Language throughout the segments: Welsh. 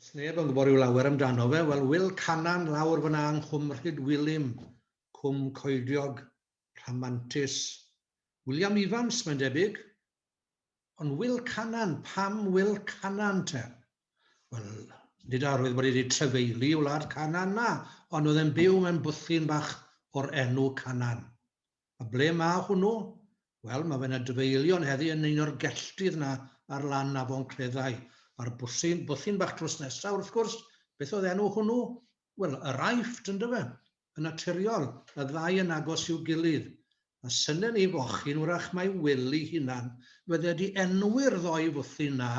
Does neb yn gwybod rhyw lawer amdano fe. Wel, Wil Canan lawr fyna yng Nghwm Rhydwilym, Cwm Coediog, rhamantus. William Evans, mae'n debyg. Ond Wil Canan, pam Wil Canan te? Wel, nid arwydd bod wedi trefeili i wlad Canan na, ond oedd e'n byw mewn bwthyn bach o'r enw Canan. A ble mae hwnnw? Wel, mae fe'n adfeilion heddi yn un o'r gelltydd 'na ar lan Afon Cleddau. A'r bwthyn, bwthyn bach drws nesa, wrth gwrs, beth oedd enw hwnnw? Wel, yr Aifft, yndyfe? Yn naturiol, y ddau yn agos i'w gilydd. A synen i fochyn, wrach mai Wil ei hunan fydde 'di enwi'r ddou fwthyn 'na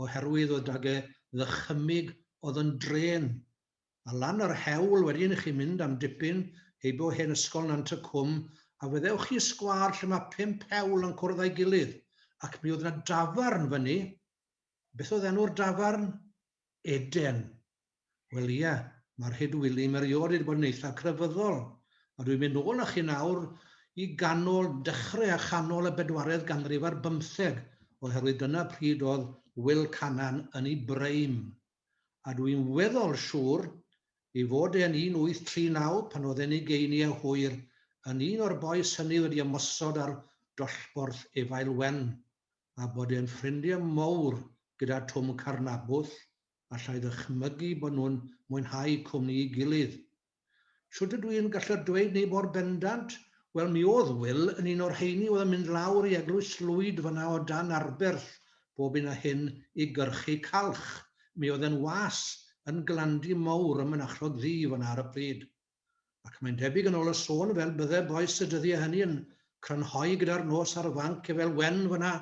oherwydd oedd 'dag e ddychymyg oedd yn drên. A lan yr hewl wedyn i chi mynd am dipyn heibio hen ysgol Nant y Cwm a fe ddewch chi i sgwâr lle mae pump hewl yn cwrdd â'i gilydd ac mi oedd 'na dafarn fyny. Beth oedd enw'r dafarn? Eden. Wel ie, mae'r Rhyd Wilym erioed wedi bod yn eitha crefyddol. A dwi'n mynd nôl â chi nawr i ganol, dechrau a chanol y bedwaredd ganrif ar bymtheg, oherwydd dyna pryd oedd Wil Canan yn ei breim. A dw i'n weddol siŵr ei fod e yn 1839, pan oedd e'n ugeiniau hwyr, yn un o'r bois hynny wedi ymosod ar dollborth Efail Wen, a bod e'n ffrindiau mowr gyda Twm Carnabwth, alla i ddychmygu bod nhw'n mwynhau cwmni'i gilydd. Shwt ydw i'n gallu dweud 'ny mor bendant? Wel, mi o'dd Wil yn un o'r rheini o'dd yn mynd lawr i Eglwys Lwyd fan'na o dan Arberth bob hyn a hyn i gyrchu calch. Mi o'dd e'n was yn Glandy Mowr ym Mynachlog Ddu fan'na ar y pryd. Ac mae'n debyg yn ôl y sôn fel bydde bois y dyddie hynny yn crynhoi gyda'r nos ar fanc Efel Wen fan'na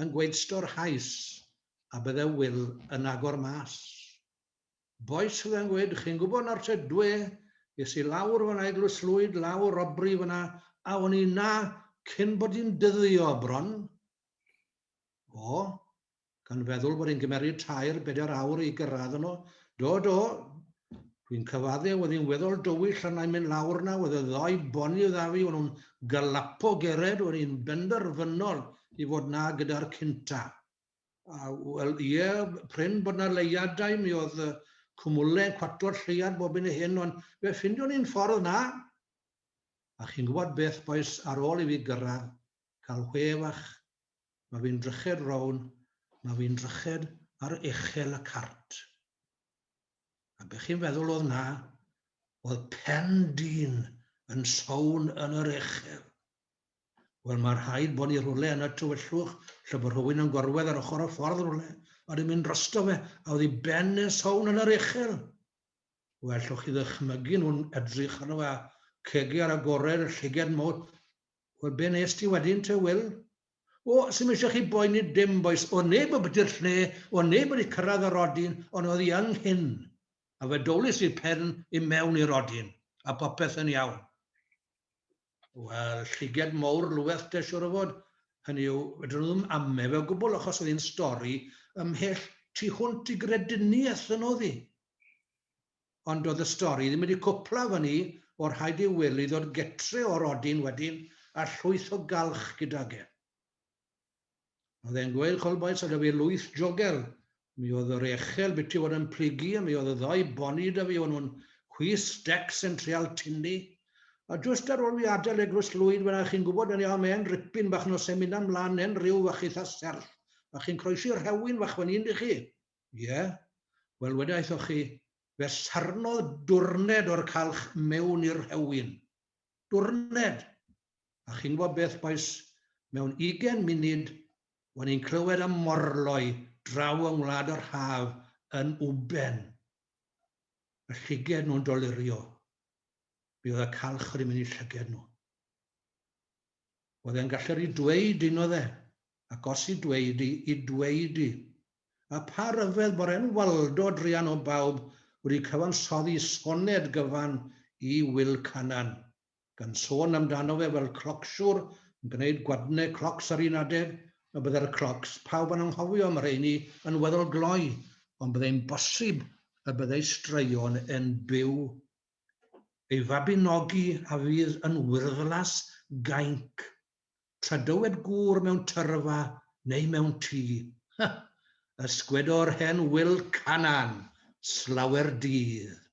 yn gweud storhaus, a bydde Wil yn agor mas. Bois fydde'n gweud, chi'n gwybod nawr te, dwe, es i lawr fan'na Eglwys Lwyd, lawr Robri fan'na, a o'n i 'na cyn bod hi'n dyddio bron. O, gan feddwl bod hi'n gymeryd tair, bedair awr i gyrraedd yno. Do, do, dwi'n cyfadde, oedd hi'n weddol dywyll arna i'n mynd lawr 'na, oedd y ddou boni dda fi, o'n nhw'n galapo gered, o'n i'n benderfynol i fod 'na gyda'r cynta. A, wel, ie, prin bod 'na leuadau, mi oedd y cwmwlau yn cwato'r lleuad bob hyn a hyn, ond fe ffindion ni'n ffordd 'na. A chi'n gwybod beth, bois, ar ôl i fi gyrraedd, cael whe fach, mae fi'n dryched rown, mae fi'n dryched ar echel y cart. A be chi'n feddwl oedd 'na? Oedd pen dyn yn sown yn yr echel. Wel, mae rhaid bod ni rhywle yn y tywyllwch, lle bod rhywun yn gorwedd ar ochr y ffordd rhywle, a wedi mynd drosto fe, a oedd ei ben yn sown yn yr uchel. Wel, allwch chi ddychmygu nhw'n edrych arno fe, a cegu ar agored, y llyged mowr. Wel, be nes ti wedyn te, Wil? O, sy'm eisiau chi boeni dim, bois. O neb o biti'r lle, o neb wedi cyrraedd yr odyn, ond oedd hi ynghyn. A fe dowlis i'r pen i mewn i'r odyn, a popeth yn iawn. Wel, llyged mowr lweth de siwr o fod. Hynny yw, fedrwn nhw ddim ame fe o gwbl achos oedd hi'n stori ymhell tu hwnt i grediniaeth yn oedd hi. Ond doedd y stori ddim wedi cwpla fyny o rhaid i Wil i ddod getre o'r odyn wedyn a llwyth o galch gydag e. Oedd e'n gweud, ch'wel bois, oedd 'da fi lwyth jogel. Mi oedd yr echel biti fod yn plygu a mi oedd y ddou boni 'da fi, o'n nhw'n chwys stecs yn trial tynnu. A jwst ar ôl fi adael Eglwys Lwyd fan'na, chi'n gwybod yn iawn, mae'n ripyn bach nos e'n mynd mlaen, yn rhyw fach eitha serth. A chi'n croesi rhewyn fach fan 'yn, dych chi? Ie. Wel, wedyn aethoch chi, fe sarnodd dwrned o'r calch mewn i'r rhewyn. Dwrned! A chi'n gwybod beth, bois, mewn ugain munud, o'n i'n clywed am morloi draw yng Ngwlad yr Haf yn wben. Y llyged nhw'n dolurio. Mi oedd y calch wedi mynd i llyged nhw. Oedd e'n gallu i dweud un oedd e, ac os i dweud i, i dweud i. A pha ryfedd bod e'n Waldo druan o bawb wedi cyfansoddi soned gyfan i Wil Canan. gan sôn amdano fe fel clocsiwr yn gwneud gwadne clocs ar un adeg, y byddai'r clocs, pawb yn anghofio am y rheini, yn weddol gloi, ond byddai'n bosib y byddai straeon e'n byw. Ei fabinogi a fydd yn wyrddlas gainc. Tra dywed gŵr mewn tyrfa neu mewn tŷ, Hy! Ysgwedo'r hen Wil Canan! Slawer dydd.